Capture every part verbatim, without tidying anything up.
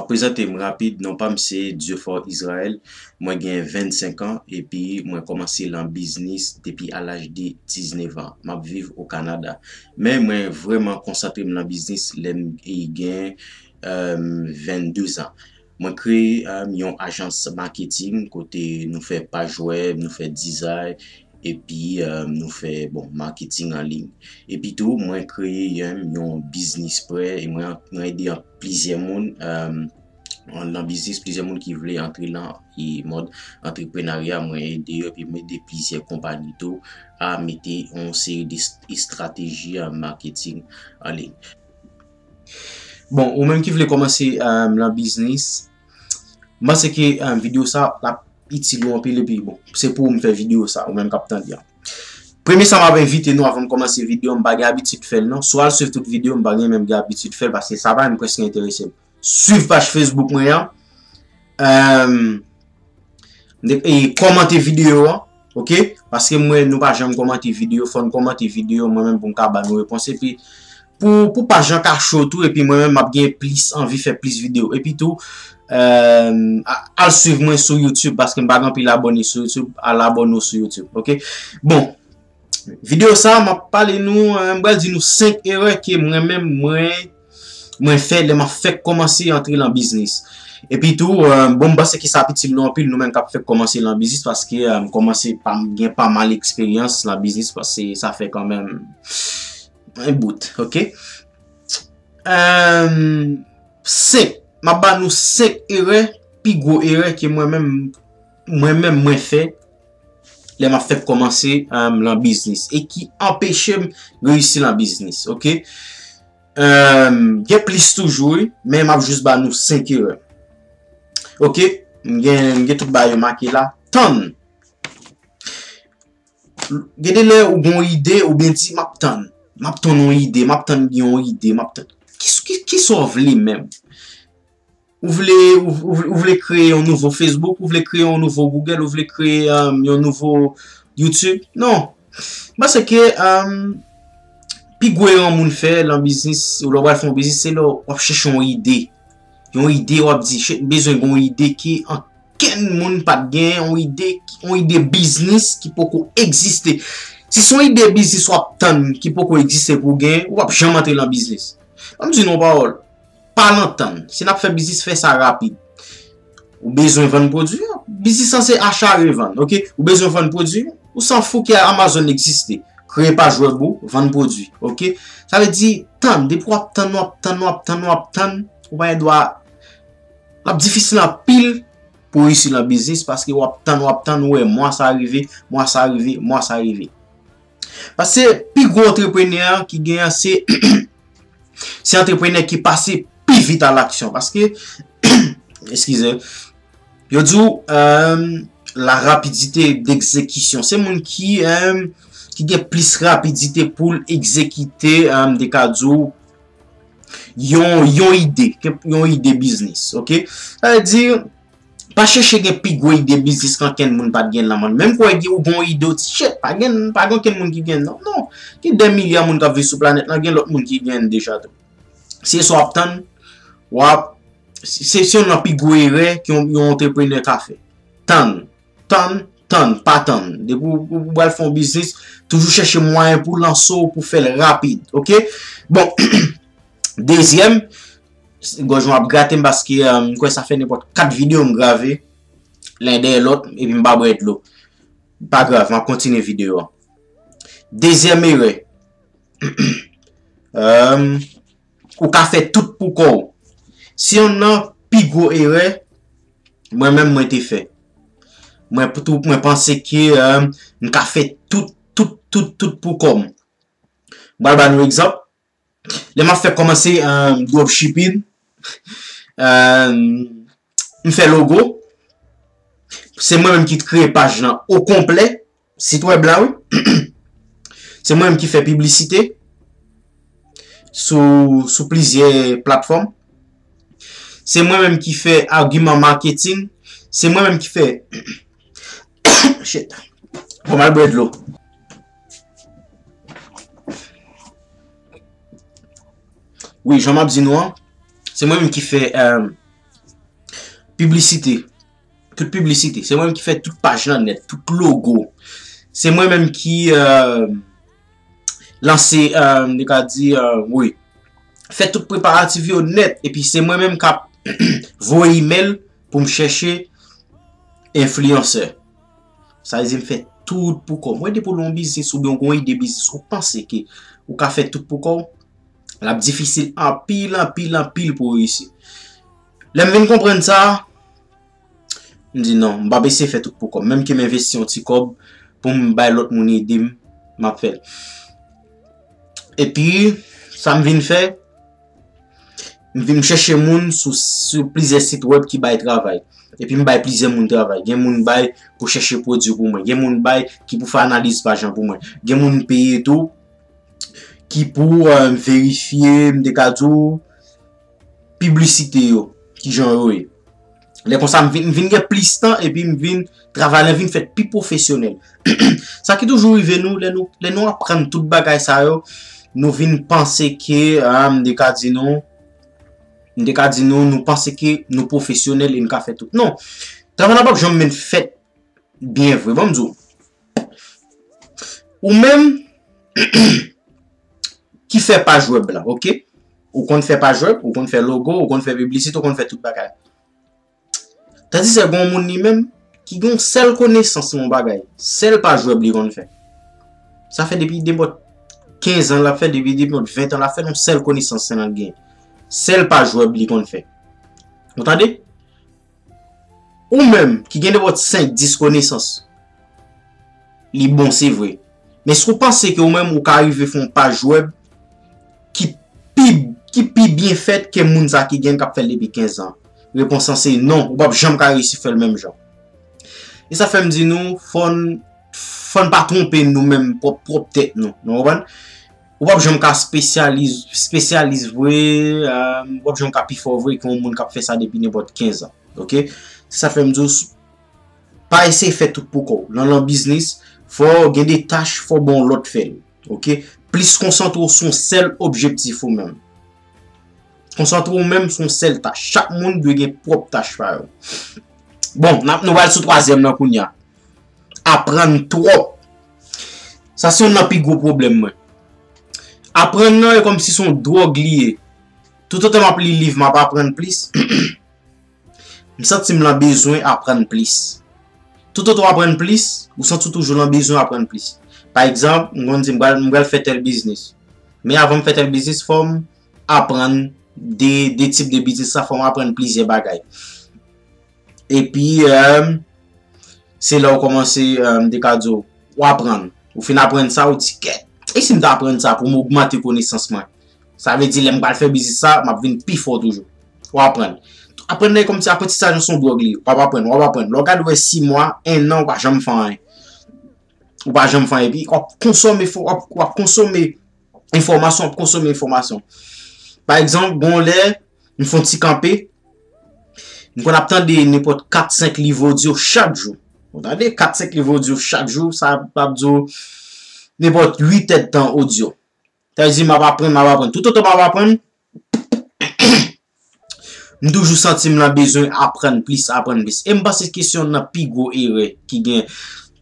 Prezante m rapid, non pa m se Dieufort Israël, mwen gen vennsenk an epi mwen kòmanse lan biznis depi a laj de diznèf an. M ap viv o Kanada. Men mwen vrèman konsantre m lan biznis lè m e, gen, em, vennde zan. Mwen kreye, em, yon ajans maketing kote nou fè paj wèb, nou fè dizay, epi, em, nou fè, bon, maketing an liy. Epi tou, mwen kreye yon, yon biznis prè e mwen, mwen ede an plizyè moun, em, lan biznis, plizyè moun ki vle antre lan e mòd antreprenarya, mwen ede yo, epi mwen ede plizyè konpayi tou a mete yon seri de est-, estrateji, em, maketing an liy. Bon, ou menm ki vle kòmanse, em, lan biznis, m panse ke, em, videyo sa l ap itil ou anpil, epi bon, se pou ou m fè videyo sa, ou menm k ap tande an. Premye sa m ap envite nou avan m kòmanse videyo, m pa gen abitid fè l non. Si w al swiv tout videyo, m pa gen menm gen abitid fè l paske sa pa menm prèske enterese m. Swiv paj Facebook mwen an. Em, de, e kòmante videyo an, oke? Paske mwen, nou pa janm kòmante videyo, fò n kòmante videyo, mwen menm pou m ka ba nou repons. Epi, pou, pou paj lan ka cho tou, epi mwen menm, m ap gen plis anvi fè plis videyo. Epi tou, em, a, al swiv mwen sou YouTube, paske m pa gen anpil abòne sou YouTube, al abòne w sou YouTube, oke? Bon, videyo sa, m ap pale nou, eh, m pral di nou senk erè ke mwen menm, mwen, mwen fè lè m ap fèk kòmanse antre lan biznis. Epi tou, eh, bon, m panse ke sa ap itil nou anpil, nou menm k ap fèk kòmanse lan biznis, paske, eh, m kòmanse pa, m gen pa mal eksperyans lan biznis, paske sa fè kanmenm yon bout, oke? Eh, senk, m ap ba nou senk erè, pi gwo erè ke mwen menm, mwen menm, mwen fè lè m ap fèk kòmanse, em, lan biznis e ki anpeche m reyisi lan biznis, oke? Em, gen plis toujou, wi, men m ap jis ba nou senk erè. Oke? M gen, m gen tout bagay yo make la. Tann. Gen de lè ou gen yon ide, ou byen di, "M ap tann. M ap tann yon ide, m ap tann gen yon ide, m ap tann." Ki, ki, ki sa w vle menm? Ou vle, ou, ou, ou vle kreye yon nouvo Facebook, ou vle kreye yon nouvo Google, ou vle kreye, um, yon nouvo YouTube. Non. M panse ke, um, pi gwo erè yon moun fè lan biznis, ou lè w pral fè yon biznis, se lè w ap chèche yon ide. Yon ide w ap di, "Shit, m bezwen gen yon ide ke ankenn moun pa t genyen, yon ide, yon ide biznis ki poko egziste." Si se yon ide biznis w ap tann ki poko egziste pou w genyen, ou p ap janm antre lan biznis. Ban m di nou yon pawòl. Pa lan tann. Si n ap fè biznis, fè sa rapid. Ou bezwen vann pwodui a. Biznis lan se acha revann, oke? Ou bezwen vann pwodui, ou sanfou ke Amazon egziste. Kreye paj wèb ou, vann pwodui, oke? Sa vle di, tann, depi w ap tann, w ap tann, w ap tann, w ap tann, ou pa gen dwa, l ap difisil anpil pou w reyisi lan biznis, paske w ap tann, w ap tann, ou wè mwa sa rive, mwa sa rive, mwa sa rive. Paske pi gwo antreprenè an ki gen an, se, se antreprenè ki pase pi vit a laksyon. Paske, eskize, yo di w, euh, la rapidité d'exécution. Se moun ki, euh, ki gen plis rapidite pou l egzekite, euh, m te ka di w, yon, yon ide, yon ide biznis, oke? Sa vle di, pa chèche gen pi gwo ide biznis ke ankenn moun pa t gen nan monn. Menm kwè gen, ou gen yon ide, ou di, "Shit, pa gen, pa gen okenn moun ki gen, non, non." Gen dè milya moun k ap viv sou planèt lan, gen lòt moun ki gen deja tou. Se sa w ap tann, w ap, se, se youn nan pi gwo erè ke yon, yon antreprenè ka fè. Tann, tann, tann, pa tann. Depi w, w, w pral fè yon biznis, toujou chèche mwayen pou lanse w, pou fè l rapid, oke? Bon, dezyèm, gòj mwen ap grate m paske, euh, m kwè sa fè nenpòt kat videyo m grave, len dèyè lòt, epi m pa bwè dlo. Pa grav, m ap kontinye videyo a. Dezyèm erè, euh, ou ka fè tout pou kò w. Se youn nan pi gwo erè mwen menm mwen te fè. Mwen pou tou, mwen panse ke, euh, m ka fè tout, tout, tout, tout pou kò m. M pral ba nou egzanp. Lè m ap fè kòmanse, euh, dropshipping, euh, m fè logo. Se mwen menm ki kreye paj lan o konplè. Sit wèb la, wi. Se mwen menm ki fè piblisite sou, sou plizyè platfòm. Se mwen menm ki fè agiman maketing. Se mwen menm ki fè, shit. Fò m al bwè dlo. Wi, jan m ap di nou an, se mwen menm ki fè, euh, piblisite. Tout piblisite. Se mwen menm ki fè tout paj lan nèt, tout logo. Se mwen menm ki euh, lanse, euh, nou ka di, euh, wi, fè tout preparatif yo nèt. Epi se mwen menm k ap voye imèl pou m chèche enfliyansè. Sa vle di m fè tout pou kò m. Wè, depi w nan yon biznis oubyen w gen yon ide biznis, ou panse ke ou ka fè tout pou kò w, l ap difisil anpil, anpil, anpil pou w reyisi. Lè m vin konprann sa, m di non, m p ap eseye fè tout pou kò m. Menm ke m envesti yon ti kòb pou m bay lòt moun ede m, m ap fè l. Epi, sa m vin fè, m vin chèche moun sou, sou plizyè sit wèb ki bay travay. Epi m bay plizyè moun travay. Gen moun bay pou chèche pwodui pou mwen. Gen moun bay ki pou fè analiz paj lan pou mwen. Gen moun m peye tou ki pou euh, verifye, m te ka di w, piblisite yo, kijan yo ye. Lè konsa, m vin, m vin gen plis tan epi m vin, travay lan vin fèt pi pwofesyonèl. Sa ki toujou rive nou, lè nou, lè nou aprann tout bagay sa yo, nou vin panse ke, ah, m te ka di nou, m te ka di nou, nou panse ke nou pwofesyonèl e n ka fè tout. Non, travay la p ap janm menm fèt byen vre. Ban m di w, ou menm ki fè paj wèb la, oke? Ou konn fè paj wèb, ou konn fè logo, ou konn fè piblisite, ou konn fè tout bagay. Tandis ke gen yon moun li menm ki gen yon sèl konesans nan yon bagay, sèl paj wèb li konn fè. Sa fè depi nenpòt kenz an l ap fè, depi nenpòt ven an l ap fè, yon sèl konesans se nan l gen. Sèl paj wèb li konn fè. Ou tande? Ou menm ki gen nenpòt senk, dis konesans, li bon, se vre. Men èske w panse ke ou menm ou ka rive fè yon paj wèb ki pi, ki pi byen fèt ke moun sa ki gen k ap fè l depi kenz an? Repons lan se non, ou p ap janm ka reyisi fè l menm jan. E sa fè m di nou, fò n, fò n pa twonpe nou menm pwòp, pwòp tèt nou. Nou konprann? Ou p ap janm ka espesyaliz, espesyaliz vre, euh, ou p ap janm ka pi fò vre ke yon moun k ap fè sa depi nenpòt kenz an. Oke? Se sa fè m di w, s- pa eseye fè tout pou kò w. Nan, nan biznis, fò w gen de tach, fò w ba yon lòt fè l. Oke? Plis konsantre w sou yon sèl objektif ou menm. Konsantre w menm sou yon sèl tach. Chak moun dwe gen pwòp tach pa yo. Bon, n ap, nou pral sou twazyèm nan kounye a. Aprann twòp. Sa se youn nan pi gwo pwoblèm mwen. Aprann nan e kòmsi se yon dwòg li ye. Toutotan m ap li liv, m ap aprann plis. M santi m lan bezwen aprann plis. Toutotan w aprann plis, ou santi w toujou lan bezwen aprann plis. Pa egzanp, m konn di m pral, m pral fè tèl biznis. Men avan m fè tèl biznis, fò m aprann de, de tip de biznis sa, fò m aprann plizyè bagay. Epi, euh, se la w kòmanse, euh, m te ka di w, w aprann. Ou fin aprann sa, ou di, kèt, e si m ta aprann sa pou m ogmante konesans mwen? Sa vle di, lè m pral fè biznis sa, m ap vin pi fò toujou. W aprann. Aprann nan kòmsi aprantisaj se yon dwòg li ye. W ap aprann, w ap aprann. Lè w gade w wè sis mwa, en an, ou pa janm fè anyen. Ou pa janm fè anyen. Epi, w ap konsome, w ap, w ap konsome enfòmasyon, w ap konsome enfòmasyon. Pa egzanp, gon lè, m fè yon ti kanpe, m konn ap tande nenpòt kat, senk liv odyo chak jou. Ou tande, kat, senk liv odyo chak jou, sa ap di w nenpòt uit èdtan odyo. Sa vle di, m ap aprann, m ap aprann. Toutotan m ap aprann, m toujou santi m lan bezwen aprann plis, aprann plis. E m panse ke se youn nan pi gwo erè ki gen,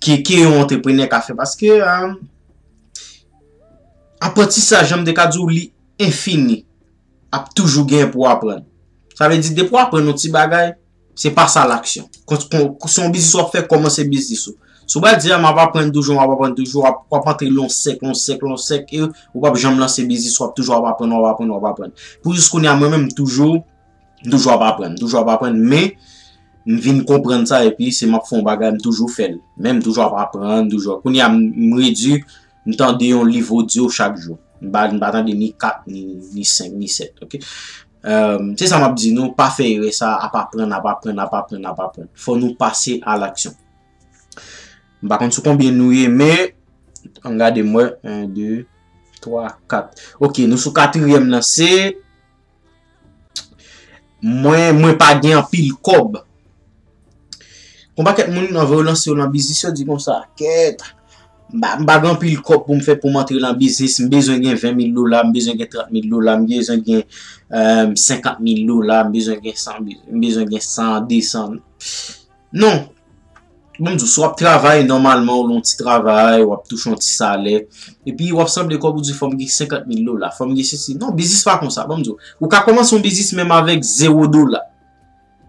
ke, ke yon antreprenè ka fè. Paske, euh, aprantisaj, jan m te ka di w, li enfini. Ap toujou gen pou aprann. Sa vle di, depi w aprann yon ti bagay, se pase a laksyon. Kon, kon, se yon biznis w ap fè, kòmanse biznis ou. Si w pral di, a, m ap aprann toujou, m ap aprann toujou, w ap, w ap antre lan yon sèk, lan yon sèk, lan yon sèk, e ou p ap janm lanse biznis, w ap toujou ap aprann, w ap aprann, w ap aprann. Pou jis kounye a, mwen menm, m toujou, m toujou ap aprann, m toujou ap aprann, men m vin konprann sa, epi se m ap fè yon bagay, m toujou fè l. Men m toujou ap aprann, toujou. Kounye a, m, m redui, m tande yon liv odyo chak jou. M pa, m pa tande ni kat, ni, ni senk, ni sèt, oke? Euh, se sa m ap di nou, pa fè erè sa, ap aprann, ap aprann, ap aprann, ap aprann. Fò nou pase a laksyon. M pa konn sou konbyen nou ye, men, ann gade m wè, en, de, twa, kat. Oke, nou sou katriyèm nan, se mwen, mwen pa gen anpil kòb. Gon pakèt moun anvan yo lanse yo nan biznis, yo di konsa, kèt, M pa, m pa gen anpil kòb pou m fè pou m antre nan biznis. M bezwen gen ven mil dola, m bezwen gen trant mil dola, m bezwen gen, eh, senkant mil dola, m bezwen gen san, m bezwen gen san, de san. Non. Ban m di w, si w ap travay nòmalman, ou nan yon ti travay, w ap touche yon ti salè, epi w ap sanble kòb ou di fò m gen senkant mil dola, fò m gen sesi. Non, biznis pa konsa. Ban m di w, ou ka kòmanse yon biznis menm avèk zewo dola.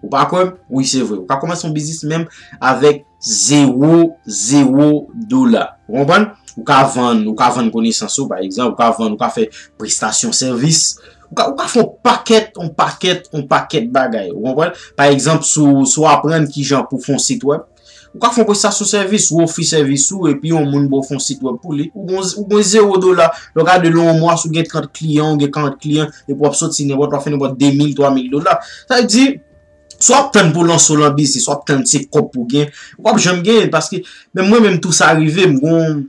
Ou pa kwè m? Wi, se vre. Ou ka kòmanse yon biznis menm avèk zewo, zewo dola. Ou konprann? Ou ka vann, ou ka vann konesans ou, pa egzanp, ou ka vann, ou ka fè prestasyon sèvis. Ou ka, ou ka fè yon pakèt, yon pakèt, yon pakèt bagay. Ou konprann? Pa egzanp, si w, si w aprann kijan pou fè yon sit wèb, ou ka fè yon prestasyon sèvis, ou ofri sèvis ou, epi yon moun ba w fè yon sit wèb pou li. Ou gon, ou gon zewo dola. Lè w gade nan yon mwa, si w gen trant kliyan, ou gen karant kliyan, epi w ap soti nenpòt, w ap fè nenpòt de mil, twa mil dola. Sa vle di, si w ap tann pou lanse w nan biznis, w ap tann se kòb pou gen, w ap janm genyen, paske menm mwen menm tou sa rive m, gon,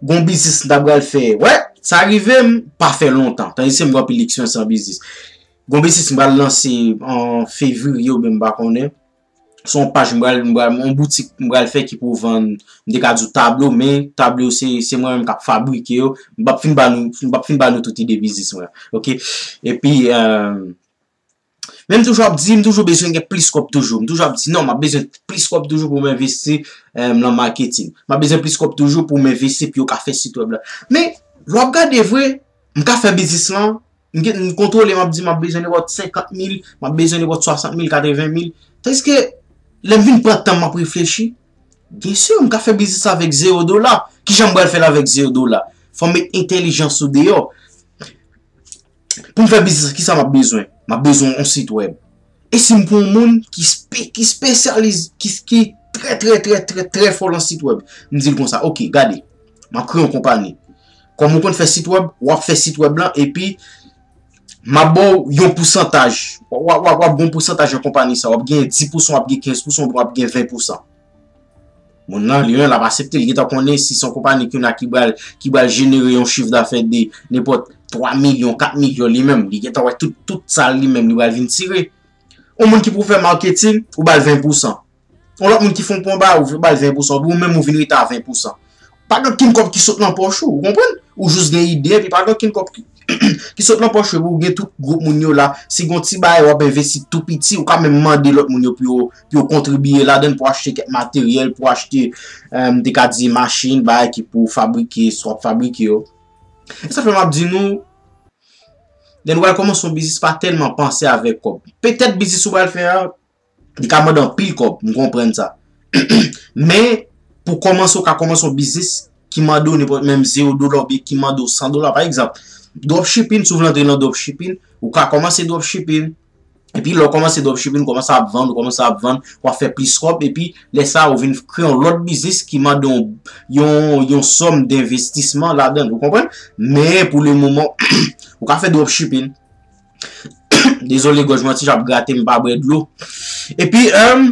gon biznis m ta pral fè. Wè, sa rive m pa fè lontan, tandiske m gen anpil eksperyans nan biznis. Gon biznis m pral lanse an fevriye oubyen m pa konnen. Se yon paj m pral, m pral, yon boutik m pral fè ki pou vann, m te ka di w tablo, men tablo se, se mwen menm k ap fabrike yo. M p ap fin ba nou, m p ap fin ba nou tout ide biznis mwen. Oke? Epi, eh, men m toujou ap di, m toujou bezwen gen plis kòb toujou. M toujou ap di, non, m ap bezwen plis kòb toujou pou m envesti, eh, nan maketing. M ap bezwen plis kòb toujou pou m envesti pou yo ka fè sit wèb la. Men, lè w ap gade vre, m ka fè biznis lan, m gen, m kontwole, m ap di, m ap bezwen nenpòt senkant mil, m ap bezwen nenpòt swasant mil, katreven mil. Tandiske, lè m vin pran tan m ap reflechi, byen si, m ka fè biznis avèk zewo dola. Kijan m pral fè l avèk zewo dola? Fò m met entèlijans ou deyò. Pou m fè biznis, kisa m ap bezwen? M ap bezwen yon sit wèb. E si m pran yon moun ki spe-, ki espesyalize, ki, ki trè, trè, trè, trè, trè fò nan sit wèb, m di l konsa, oke, gade, m ap kreye yon konpani. Kòm ou konn fè sit wèb, w ap fè sit wèb lan, epi m ap ba w yon pousantaj. W ap, w ap, w ap gen yon pousantaj nan konpani sa. W ap gen dis pousan, w ap gen kenz pousan, w ap gen ven pousan. Moun nan, li menm, l ap aksepte. Li gentan konnen si se yon konpani ki, ki pral, ki pral jenere yon chif dafè de nenpòt twa milyon, kat milyon li menm. Li gentan wè tout, tout sa li menm, li pral vin tire. Yon moun ki pou fè maketing, ou ba l ven pousan. Yon lòt moun ki fè yon pon ba, ou ba l ven pousan. Ou menm, ou vin rete a ven pousan. Pa gen okenn kòb ki sot nan pòch ou, ou konprann? Ou jis gen ide, epi pa gen okenn kòb ki, ki sot nan pòch ou, epi ou gen tout gwoup moun yo la. Si gen yon ti bagay w ap envesti tou piti, ou ka menm mande lòt moun yo pou yo, pou yo kontribiye ladan l, pou achte kèk materyèl, pou achte, eh, m te ka di machin, bagay ki pou fabrike, si w ap fabrike yo. E sa fè m ap di nou, lè nou pral kòmanse yon biznis, pa tèlman panse avèk kòb. Petèt biznis ou pral fè a, li ka mande anpil kòb, m konprann sa. Men, pou kòmanse, ou ka kòmanse yon biznis ki mande w nenpòt menm zewo dola oubyen ki mande w san dola. Pa egzanp, dropshipping, si w vle antre nan dropshipping, ou ka kòmanse dropshipping. Epi lè w kòmanse dropshipping, ou kòmanse ap vann, ou kòmanse ap vann, w ap fè plis kòb, epi lè sa a, ou vin kreye yon lòt biznis ki mande yon, yon, yon sòm denvestisman ladan l, ou konprann? Men, pou le moman, ou ka fè dropshipping. Dezole, gòj mwen ti jan ap grate, m pa bwè dlo. Epi, eh,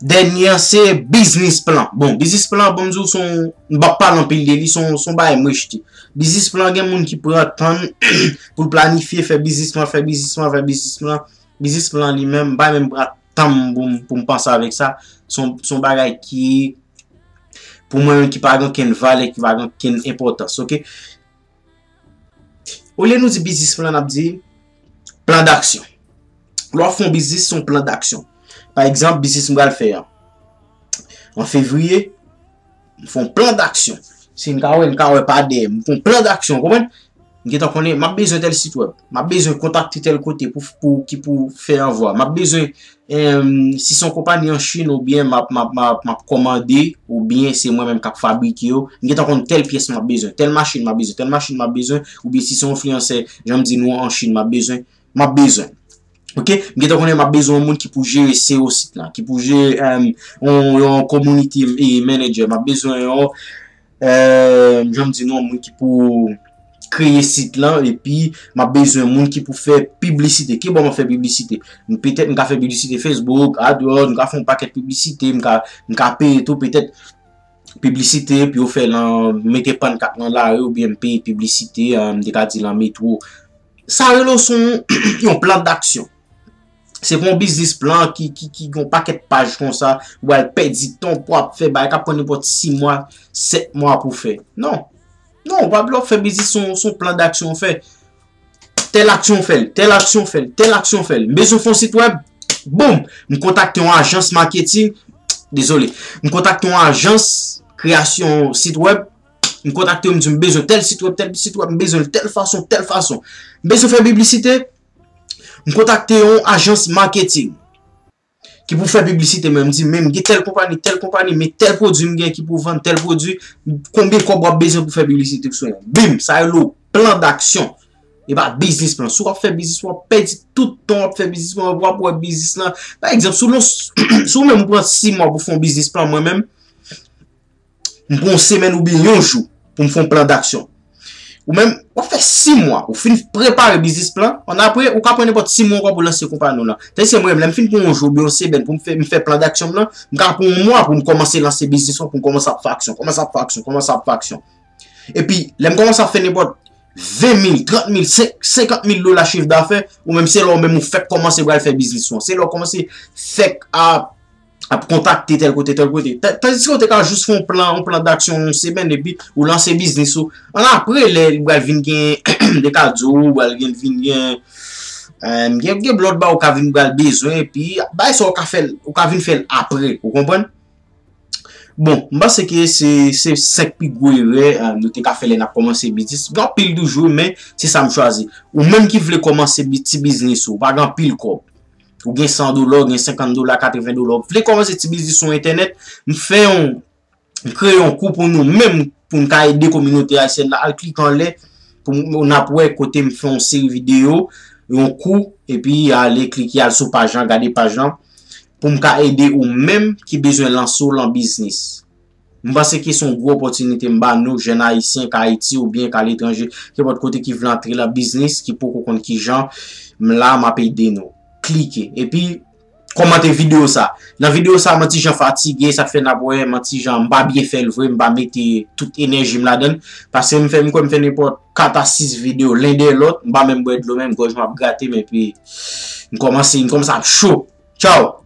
dènye an, se biznis plan. Bon, biznis plan, bon, m di w, se yon, m p ap pale anpil de li, se yon, se yon bagay m rejte. Biznis plan, gen moun ki pran tan pou l planifye, fè biznis plan, fè biznis plan, fè biznis plan. Biznis plan li menm, m pa menm pran tan m pou m, pou m panse avèk sa. Se yon, se yon bagay ki, pou mwen menm, ki pa gen okenn valè, ki pa gen okenn enpòtans, oke? Olye nou di biznis plan, n ap di plan d'action. Lè w ap fè yon biznis, se yon plan d'action. Pa egzanp, biznis m pral fè an, an fevriye, m fè yon plan d'action. Si n ka wè, n ka wè pa dèyè m. M fè yon plan d'action, w konprann? M gentan konnen, m ap bezwen tèl sit wèb. M ap bezwen kontakte tèl kote pou, pou, ki pou fè anvwa. M ap bezwen, em, si se yon konpayi an Chin, oubyen m ap, m ap, m ap, m ap kòmande, oubyen se mwen menm k ap fabrike yo, m gentan konn tèl pyès m ap bezwen, tèl machin m ap bezwen, tèl machin m ap bezwen, oubyen si se yon enfliyansè, jan m di nou an Chin, m ap bezwen, m ap bezwen. Oke? M gentan konnen m ap bezwen yon moun ki pou jere S E O sit la, ki pou jere, em, yon, yon community, eh, manager, m ap bezwen yon, eh, jan m di nou, yon moun ki pou kreye sit lan, epi m ap bezwen moun ki pou fè piblisite. Kibò m ap fè piblisite? M, petèt m ka fè piblisite Facebook, AdWords, m ka fè yon pakèt piblisite, m ka, m ka peye tou, petèt piblisite, epi yo fè lan, mete pannkat nan lari, oubyen m peye piblisite, eh, m te ka di lan metwo. Sa rele w se yon, yon plan d'action. Se pa yon biznis plan ki, ki, ki gen yon pakèt paj konsa, ou al pèdi tan pou ap fè bagay k ap pran nenpòt sis mwa, sèt mwa pou fè. Non. Non, ou pa vle ap fè biznis, se yon, se yon plan d'aksyon w fè. Tèl aksyon w fè l, tèl aksyon w fè l, tèl aksyon w fè l. M bezwen fè yon sit wèb. Boum! M kontakte yon ajans maketing. Dezole. M kontakte yon ajans kreyasyon sit wèb. M kontakte yo, m di m bezwen tèl sit wèb, tèl sit wèb, m bezwen l tèl fason, tèl fason. M bezwen fè piblisite. M kontakte yon ajans maketing ki pou fè piblisite, men m di, men m gen tèl konpani, tèl konpani, men tèl pwodui m gen ki pou vann, tèl pwodui, konbyen kòb w ap bezwen pou fè piblisite sou yon? Bim, sa rele w plan d'aksyon. E pa biznis plan. Si w ap fè biznis, w ap pèdi tout tan w ap fè biznis plan, w ap wè biznis lan. Pa egzanp, si w, si w menm ou pran sis mwa pou fè yon biznis plan, mwen menm, m pran yon semèn oubyen yon jou pou m fè yon plan d'aksyon. Ou menm, w ap fè sis mwa, ou fin prepare biznis plan, annapre, ou ka pran nenpòt sis mwa ankò pou lanse konpani w lan. Tandis ke mwen menm, lè m fin pran yon jou oubyen yon semèn pou m fè, m fè plan d'aksyon m lan, m ka pran yon mwa pou m kòmanse lanse biznis lan, pou m kòmanse ap fè aksyon, kòmanse ap fè aksyon, kòmanse ap fè aksyon. Epi, lè m kòmanse ap fè nenpòt ven mil, trant mil, senk, senkant mil dola chif dafè, ou menm se lè w menm ou fèk kòmanse pral fè biznis ou an. Se lè w kòmanse fèk ap, ap kontakte tèl kote, tèl kote. Ta-, tandis ke w te ka jis fè yon plan, yon plan d'aksyon yon semèn, epi ou lanse biznis ou. Annapre, lè li pral vin gen, m te ka di w, ou pral gen, vin gen, eh, gen, gen lòt bagay ou ka vin pral bezwen, epi bagay sa ou ka fè l, ou ka vin fè l apre, ou konprann? Bon, m panse ke se, se senk pi gwo erè, eh, nou te ka fè lè n ap kòmanse biznis. Gen anpil toujou, men se sa m chwazi. Ou menm ki vle kòmanse bi-, ti biznis ou, pa gen anpil kòb. Ou gen san dola, ou gen senkant dola, katreven dola. Ou vle kòmanse ti biznis sou entènèt, m fè yon, m kreye yon kou pou nou menm, pou n ka ede kominote ayisyèn nan. Al klike anlè, pou n, n ap wè kote m fè yon seri videyo, yon kou, epi ale klike al sou paj lan, gade paj lan, pou m ka ede ou menm ki bezwen lanse w lan biznis. M panse ke se yon gwo opòtinite m ba nou, jèn ayisyen k Ayiti oubyen k aletranje, kenpòt kote ki vle antre lan biznis, ki poko konn kijan, m la, m ap ede nou. Klike. Epi, kòmante videyo sa. Nan videyo sa, m an ti jan fatige, sa k fè n ap wè, m an ti jan, m pa byen fè l vre, m pa mete tout enèji m ladan l. Paske m fè, m kwè m fè nenpòt kat a sis videyo, len dèyè lòt, m pa menm bwè dlo menm, gòj mwen ap grate m, epi m kòmanse, m kòmanse ap cho. Tchaw!